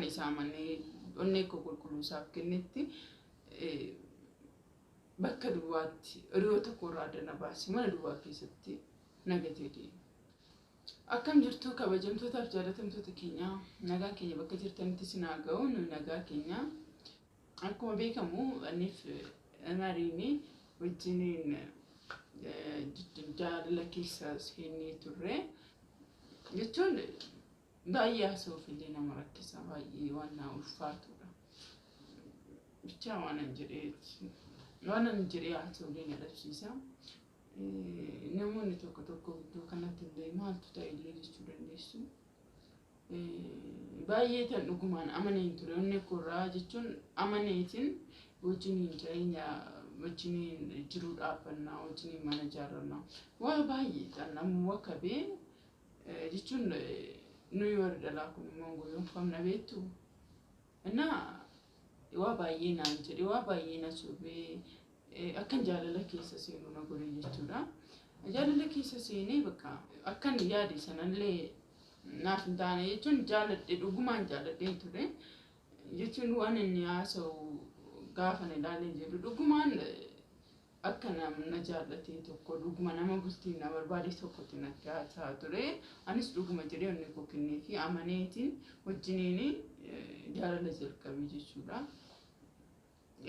Akkan isaa amanee onnee koo qulqulluu isaaf kennetti bakka duwwaatti hiriyoota koorraa adda na baase mana duwwaa keessatti na gatee deeme. Akkam jirtu kabajamtootaaf jaalatamtoota keenya, nagaan keenya bakka jirtanitti isin haa ga'u. Nu nagaa keenya. Akkuma beekamu aniif Mariin wajjiniin jaalala keessa seennee turre jechuun baay'ee haasa'uuf illee nama rakkisa, baay'ee waan na ulfaatudha. Bichaa waan an jedhee haasa'u illee na dhabsiisa. Namoonni tokko tokko iddoo kanatti illee maaltu ta'e illee jechuu dandeessu. Baay'ee tan dhugumaan amaneen ture onnee koorraa jechuun amaneetiin wajjiniin jireenya wajjiniin jiruu dhaabbannaa, wajjiniin mana ijaarrannaa, waa baay'ee tan namuu akka bee jechuun nuyi warri dhalaa kun immoo gowwoomfamna beektu. Innaa waa baay'ee naan jedhe, waa baay'ee na sobee akkan jaalala keessa seenuu na godhe jechuudha. Jaalala keessa seenee bakka akkan yaade sanallee naaf hin taane jechuun jaaladhe, dhugumaan jaaladheen ture jechuun waan inni haasa'u gaafa ilaalee jedhu dhugumaan akka na jaallatee tokko, dhuguma nama bultiin na barbaade tokkotti natti haasa'aa ture. Anis dhuguma jedhee onnee koo kennee fi amaneetiin wajjiniin jaalala jalqabee jechuudha.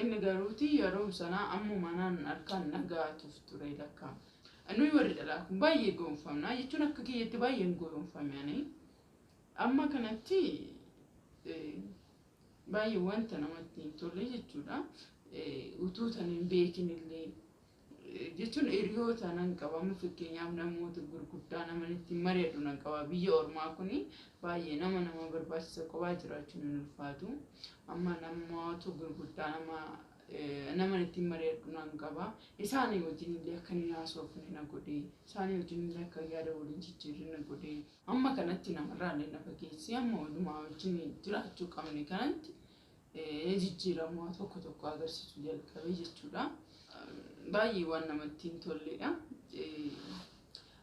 Inni garuuti yeroo sanaa ammuma naan harkaan nagaatuuf ture lakkaa. Nuyi warri dhalaa kun baay'ee gowwoomfamna jechuun akka kiyyatti baay'een gowwoomfame ani. Amma kanatti baay'ee wanta namatti hin tolle jechuudha. Utuu tan hin beekin illee jechuun hiriyoota nan qaba. Amma fakkeenyaaf namoota gurguddaa nama itti mari'adhu nan qaba. Biyya ormaa kuni baay'ee nama barbaachisa, kophaa jiraachuun hin ulfaatu. Amma namoota gurguddaa nama ittiin mari'adhu nan qaba. Isaanii wajjin illee akka inni haasofne na godhe. Isaanii wajjin illee akka yaada waliin jijjiirre na godhe. Amma kanatti namarraa illee na fageessee amma walumaa wajjin jiraachuu qabne kanatti jijjiiramaa tokko tokko agarsiisuu jalqabe jechuudha. Baay'ee waan namatti hin tolledha.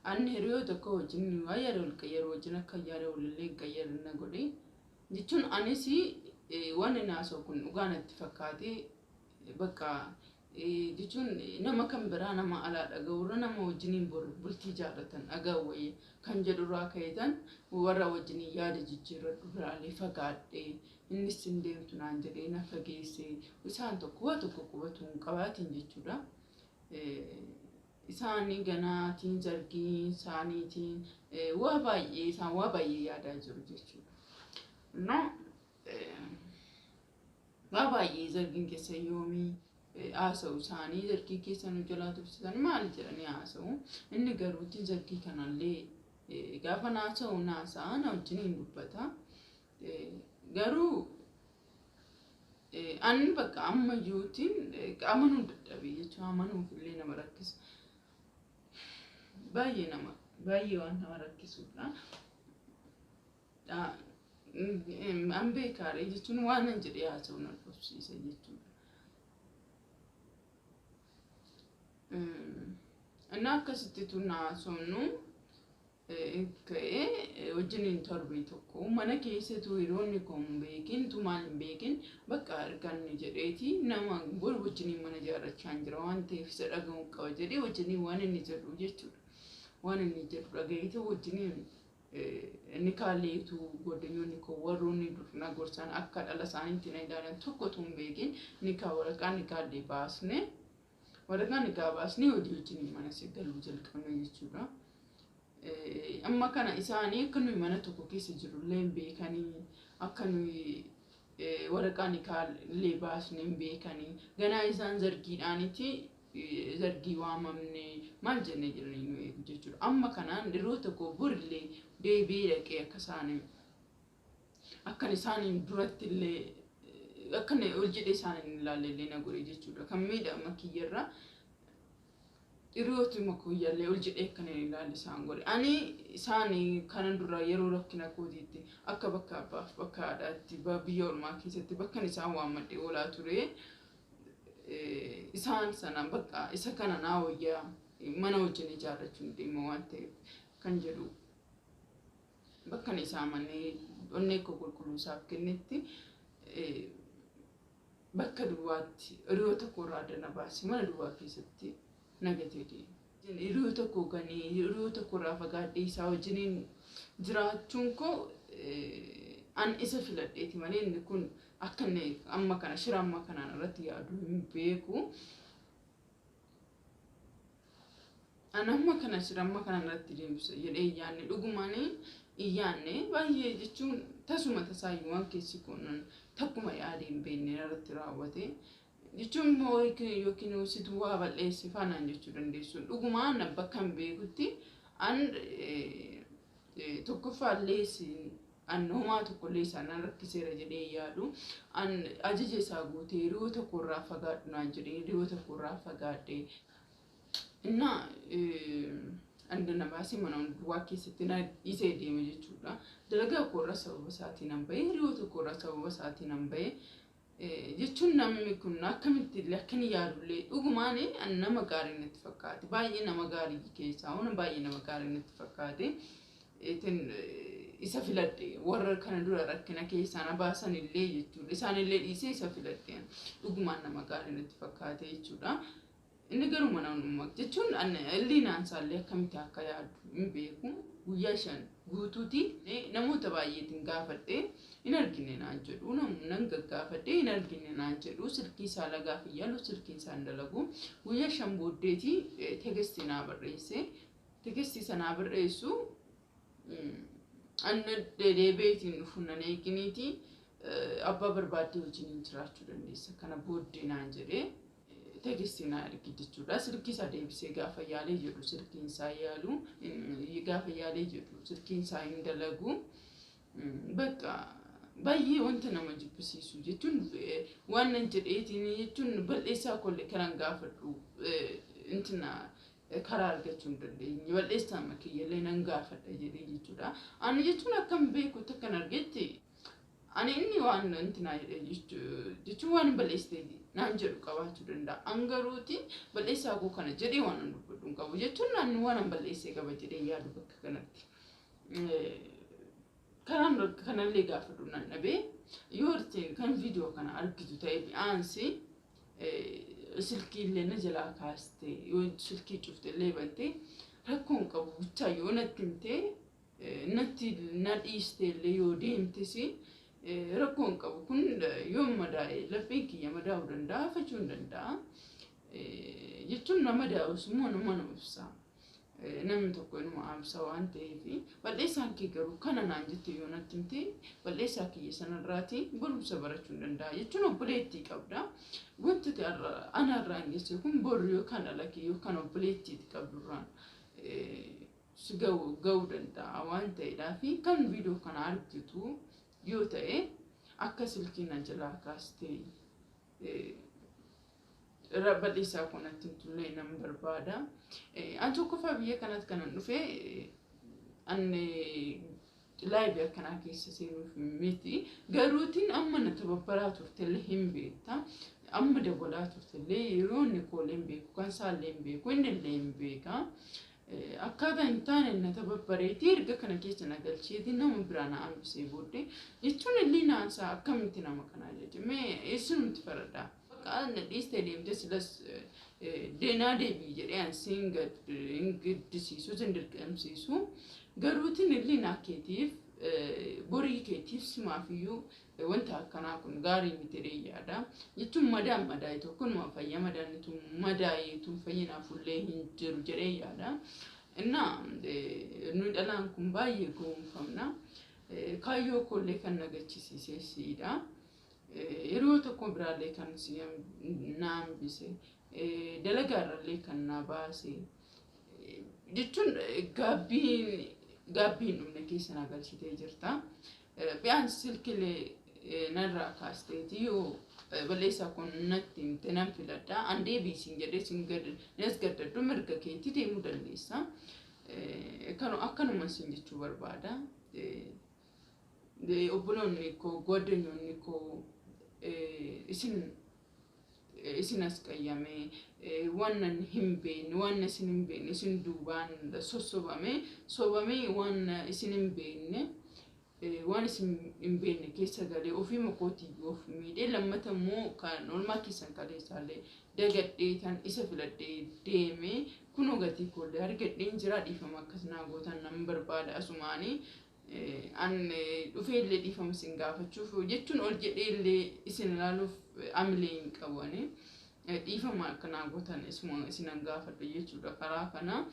Ani hiriyoota koo wajjin waa yaada wal qayyaruu wajjin akka yaada walillee hin qayyarre na godhe. Jechuun anis waan inni haasa'u kun dhugaa natti fakkaatee bakka jechuun nama kan biraa nama alaa dhaga'urra nama wajjiniin bultii jaallatan dhaga'u wayya kan jedhurraa ka'eetan warra wajjiniin yaada jijjiirradhu biraalee fagaadhee, innis hin deemtu naan jedhee na fageessee, isaan tokko waa tokko qubatu hin qabaatin jechuudha. Isaanii ganaatiin zargiin isaaniitiin waa baay'ee isaan waa baay'ee yaadaa jiru jechuudha. No, waa baay'ee zargiin keessa yoomii haasa'u, isaanii zargii keessa nu jalaa tursiisan maali jedhanii haasa'u. Inni garuutti zargii kanallee gaafa naasa'u naasa'a, na wajjin hin dubbata. Garuu ani bakka ammayyuutiin amanuu dadhabee jechuun amanuuf illee nama rakkisa. Baay'ee nama baay'ee waan nama rakkisudha. An beekaadha jechuun waan an jedhee haasa'u na dhabsiisa jechuudha. Inni akkasitti tun haasofnu ka'ee wajjiniin torbee tokko mana keessattuu hiriyoonni koo hin beekin, tu maal hin beekin, bakka arganne jedheeti nama bor wajjiniin mana ijaarrachaa hin jira waan ta'eef isa dhaga'uu qaba jedhee wajjiniin waan inni jedhu jechuudha. Waan inni jedhu dhagayeetu wajjiniin inni kaalleetu godinyoonni koo warroonni dur na gorsan akka dhala isaaniitti na ilaalan tokkotu hin beekin ni waraqaa ni kaallee baasne, waraqaa ni baasnee hojii wajjiniin mana galuu jalqabne jechuudha. Amma kana isaanii akka nuyi mana tokko keessa jirrullee hin beekanii, akka nuyi waraqaa nikaallee baasne hin beekanii, ganaa isaan zargiidhaaniti zargii waamamne maal jennee jiranii nu eegu jechuudha. Amma kanaan yeroo tokko borillee deebi'ee dhaqee akka isaanii akkan isaaniin duratti illee akkan ol jedhee isaaniin ilaalle illee na godhe jechuudha. Kan miidhama kiyyarraa hiriyootuma kiyyallee ol jedhee akkan hin ilaalle isaan godhe. Ani isaan kana dura yeroo rakkina kootiitti akka bakka abbaaf bakka haadhaatti biyya ormaa keessatti bakkan isaan waammadhee oolaa ture. Isaan sana bakka isa kana naa wayyaa, mana wajjin ijaarrachuun dhimma waan ta'eef kan jedhu. Bakka inni isaa amanee onnee koo qulqulluu isaaf kennetti, bakka duwwaatti hiriyoota koo irraa adda na baase, mana duwwaa keessatti na gatee deeme. Hiriyoota koo ganii, hiriyoota koo irraa fagaadhee isaa wajjiniin jiraachuun koo, an isa filadheeti malee inni kun akka inni amma kana shira amma kanaan irratti yaadu hin beeku. An amma kana shira amma kanaan irratti deemsa jedhee hin yaadne, dhugumaan hin yaadne. Baay'ee jechuun tasuma tasaayyuu waan keessi kun takkuma yaadee hin beekne irratti raawwate. Jechuun immoo yookiin situ waa bal'eesse faanaan jechuu dandeessu. Dhugumaan bakka hin beekutti an tokkoffaallee an homaa tokkollee isaan nan rakkiseera jedhee yaadu. An ajaja isaa guutee, hiriyoota koo irraa fagaadhu naan jedhee hiriyoota koo irraa fagaadhe. Innaa an na baasee mana duwwaa keessatti na dhiisee deeme jechuudha. Dalagaa koo irraa sababa isaatiin nan bahe, hiriyoota koo irraa sababa isaatiin nan bahe. Jechuun namni kun akkamitti illee akka inni yaadullee, dhugumaan an nama gaarii natti fakkaate. Baay'ee nama gaarii keessaa hona baay'ee nama gaarii natti fakkaate. Isa filadhe, warra kana dura rakkina keessaa na baasan illee jechuudha. Isaan illee dhiisee isa filadhe. Dhugumaan nama gaarii natti fakkaate jechuudha. Inni garuu mana jechuun illiinaan isaallee akkamitti akka yaadu hin beeku. Guyyaa 5 guutuuti namoota baay'eetiin gaafadhe, hin argine naan jedhu. Nan gaggaafadhe, hin argine naan jedhu. Silkii isaa lagaaf hin yaalu, silkiin isaa hin dalagu. Guyyaa 5 booddeeti tegestii naa barreesse. Tegestii sanaa barreessu, an deebi'eetiin dhufu nan eeginiiti, abbaa barbaaddee wajjin jiraachuu dandeessa kana booddee naan jedhee tegestii naa ergi jechuudha. Silkii isaa deebisee gaafa yaalee jedhu silkiin isaa yaalu, gaafa yaalee jedhu silkiin isaa hin dalagu. Bakka baay'ee wanta nama jibbisiisu jechuun waan nan jedheetiin jechuun bal'eessaa kollee kanan gaafadhu intina karaa argachuu hin dandeenye, bal'eessaa makiyyallee nan gaafadha jedhee jechuudha. Ani jechuun akkam beekutti akkan argetti, ani inni waan intina jedhee jechuun waan bal'eessite naan jedhu qabaachuu danda'a. An garuuti bal'eessaa koo kana jedhee waan an dubbadhu hin qabu, jechuun naan waan an bal'eessee qaba jedhee yaadu bakka kanatti. Karaan kanallee gaafadhu nan dhabee, yoo kan viidiyoo kana argitu ta'e, bi'aansi silkii illee na jalaa kaaste, yoo silkii cufte illee bante rakkoon qabu, bichaa yoo natti himte, natti na dhiiste illee yoo deemtes rakkoon qabu. Kun yoo madaa'e lapheen kiyya madaa'uu danda'a, hafachuu hin danda'a. Jechuun nama daa'us immoo nama na ibsa. Namni tokko inuma amsa waan ta'eef, bal'eessaan kee garuu kana naan jette yoo natti himte, bal'eessaa kiyya sanarraati barumsa barachuu hin danda'a. Jechuun obboleettii qabda. Wanti anarraan geesse kun boru yookaan dhala kee yookaan obboleettiiti qabdurraan si ga'uu danda'a waan ta'eedhaaf, kan viidiyoo kana argitu yoo ta'e akka silkii na jalaa kaastee bal'eessaa kun natti himtullee nan barbaada. An tokkoffaa biyya kanatti kanan dhufe an live akkanaa keessa seenuuf miti. Garuutiin amma na tababbaraa turtellee hin beekta. Amma dabalaa turtellee yeroo inni koolee hin beeku, kan isaallee hin beeku, inni illee hin beeka. Akkaataa hin taane na tababbareetii erga kana keessa na galcheeti nama biraa na hambisee booddee, jechuun illee naansaa akkamitti nama kanaa jechuun mee eessinumti faradhaa. Bakka na dhiistee deemte silas deenaa deebii jedhee an siin hin gaddisiisu, sin dirqamsiisu. Garuutiin illee naa keetiif, borii keetiif, simaafiyyuu wanta akkanaa kun gaarii miti jedhee yaada. Jechuun madaan madaa'e tokko numa fayya, madaan tun madaa'e tun fayyinaafullee hin jiru jedhee yaada. Innaa nuyi dhalaan kun baay'ee goonfamna. Kaayyoo koollee kan na gachisiisee siidha. Yeroo tokko biraallee kan si na hambise, dalagaarrallee kan na baase, jechuun gaabbiin gaabbiin dhumne keessa na galchitee jirta. Bi'aan silkilee narraa kaasteeti yoo balleessaa kun natti himte nan filadha. An deebii siin jedhee siin nas gaddaddu, mirga keetii deemuu dandeessa. Akkanuma siin jechuu barbaada. Obboloonni koo, gwaddanyonni koo, isin as qayyame waan nan hin beekne, waan isin hin beekne isin duubaan sossobame sobame, waan isin hin beekne Waan isin hin beekne keessa galee ofii makootii of miidhee, lammata immoo kan oolmaa keessan kaleessaallee dagadhee tan isa filadhee deemee kunoo gatii koollee argadheen jira. Dhiifama akkas naa gootan nan barbaada. Asumaanii an dhufee illee dhiifama isin gaafachuuf jechuun ol jedhee illee isin ilaaluuf amilee hin qabu ani. Dhiifama akka naa gootan isinan gaafadha jechuudha karaa kana.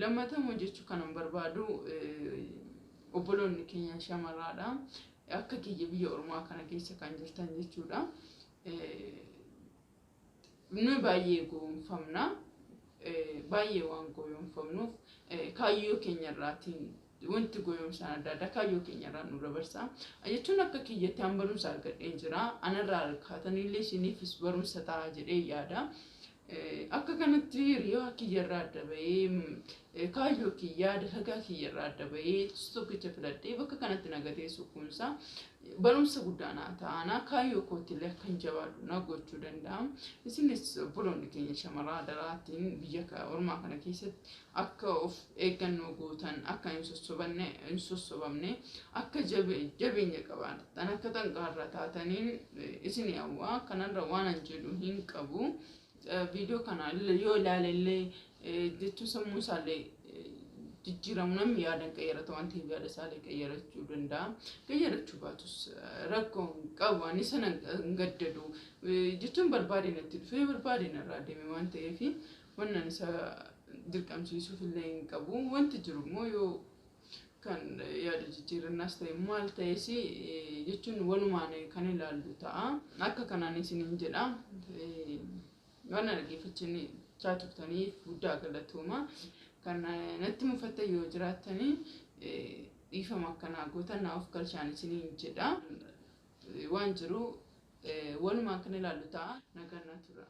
Lammata immoo jechuu kanan barbaadu, obboloonni keenya shamarraadha. Akka kiyya biyya ormaa kana keessa kan jirtan jechuudha. Nuyi baay'ee gowwoomfamna. Baay'ee waan gowwoomfamnuuf kaayyoo keenya irraatiin wanti gowwoomsaan adda addaa kaayyoo keenya irraa nu dabarsa. Jechuun akka kiyyatti an barumsa argadheen jira. Anarraa kaataniillee isiniifis barumsa ta'a jedhee yaada. Akka kanatti hiriyaa kiyyarraa adda bahee, kaayyoo kiyyaa, dalagaa kiyyarraa adda bahee, tokkicha filadhee bakka kanatti nagatee sukkuunsa barumsa guddaa naa ta'ana, kaayyoo kootti illee akkan jabaadhu na gochuu danda'a. Isinis obboloonni keenya shamaraa daraatiin biyya ormaa kana keessatti akka of eeggannoo gootan, akka hin sossobamne, akka jabeenya qabaatan, akka xanqaarra taataniin isin hawwa. Kanarra waan an jedhu hin qabu. Viidiyoo kana yoo ilaale illee jechuun sammuu isaallee jijjiiramu, namni yaadan qayyarata waan ta'eef yaada isaallee qayyarachuu danda'a. Qayyarachuu baatus rakkoo hin qabu. Ani sana hin gaddadu jechuun barbaadeen itti dhufee barbaadeen irraa deeme waan ta'eef wannan isa dirqamsiisuuf illee hin qabu. Wanti jiru immoo yoo kan yaada jijjiirannaas ta'e maal ta'es jechuun walumaan kan ilaallu ta'a. Akka kanaan isiniin jedha. Waan dhaggeeffachaa turtaniif guddaa galatooma. Kan natti mufattan yoo jiraattanii dhiifama akkanaa gootan naa of galchaan isiniin jedha. Waan jiru walumaan kan ilaallu ta'a. Nagaan naa tura.